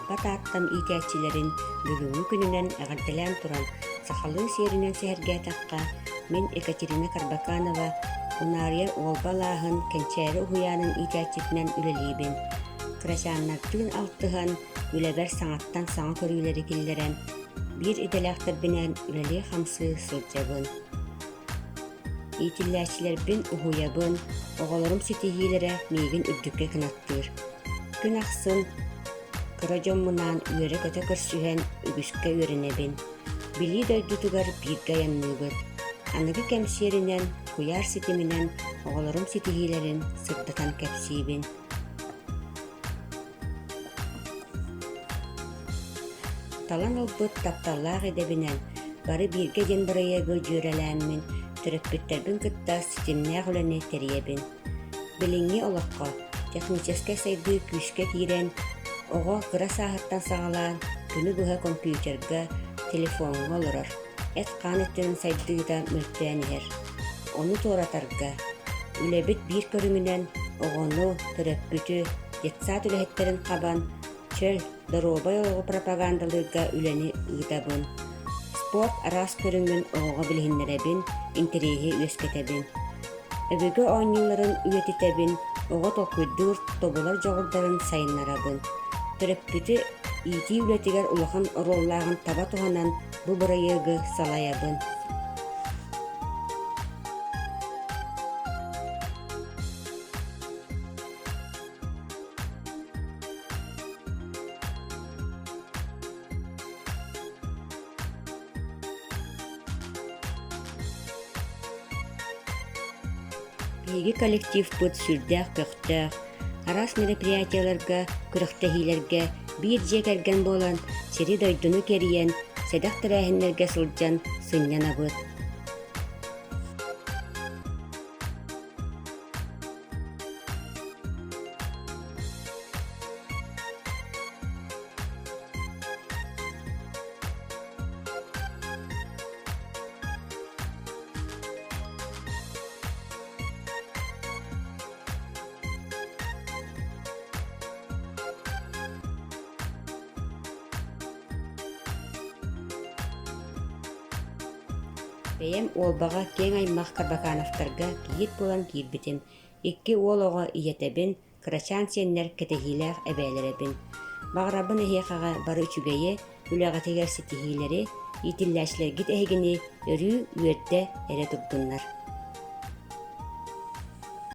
Уолба Тааттам иитээччилэрин бүгүҥҥү күнүнэн эҕэрдэлээн туран, сахалыы сиэринэн сэһэргээтэххэ, мин Екатерина Карбаканова Унаарыйар Уолба алааһын Кэнчээри уһуйаанын иитээччитинэн үлэлиибин. Кырачааннардыын алтыһан, үлэбэр саҥаттан саҥа көрүүлэри киллэрэн, биир идэлээхтэрбинээн үлэлии-хамсыы сылдьабын. Иитиллээччилэрбин уһуйабын, оҕолорум ситиһиилэрэ миигин үрдүккэ кынаттыыр. Күн ахсын кыра дьоммунаан үөрэ-көтө көрсүһэн үгүскэ үөрэнэбин. Билии дойдутугар бииргэ айанныыбыт. Аныгы кэм сиэринэн, куйаар ситиминэн оҕолорум ситиһиилэрин сырдатан кэпсиибин. Талан ылбыт тапталлаах идэбинэн «Бары бииргэ» диэн бырайыагы дьүөрэлээммин, төрөппүттэрбин кытта ситимнээх үлэни тэрийэбин. Билиҥҥи олоххо техническэй сайдыы күүскэ киирэн, оҕо кыра сааһыттан саҕалаан күнү быһа компьютерга, телефоҥҥа олорор, эт-хаан өттүнэн сайдыыта мөлтөөн иһэр. Ону туоратарга үлэбит биир көрүҥүнэн оҕону, төрөппүтү, детсад үлэһиттэрин хабан, чөл, доруобай олоҕу пропагандалыырга үлэни ыытабын. Спорт араас көрүҥүн оҕоҕо билиһиннэрэбин, интэриэһи үөскэтэбин. Өбүгэ оонньууларын үйэтитэбин, оҕо толкуйдуур, тобулар дьоҕурдарын сайыннарабын. Төрөппүтү иитии үлэтигэр улахан оруоллааҕын таба туһанан бу бырайыагы салайабын. Биһиги коллективпыт сүрдээх көхтөөх, араас мероприятиеларга, күрэхтэһиилэргэ биир дьиэ кэргэн буолан сири-дойдуну кэрийэн, сэдэх тэрээһиннэргэ сылдьан сынньанабыт. Бэйэм Уолбаҕа киэҥ аймах Карбакановтарга кийиит буолан киирбитим. Икки уол оҕо ийэтэбин, кырачаан сиэннэр кэтэһиилээх эбээлэрэбин. Баҕарабын эһиэхэҕэ бары үчүгэйи, үлэҕитигэр ситиһиилэри, иитиллээччилэргит эһигини өрүү үөрдэ эрэ турдуннар.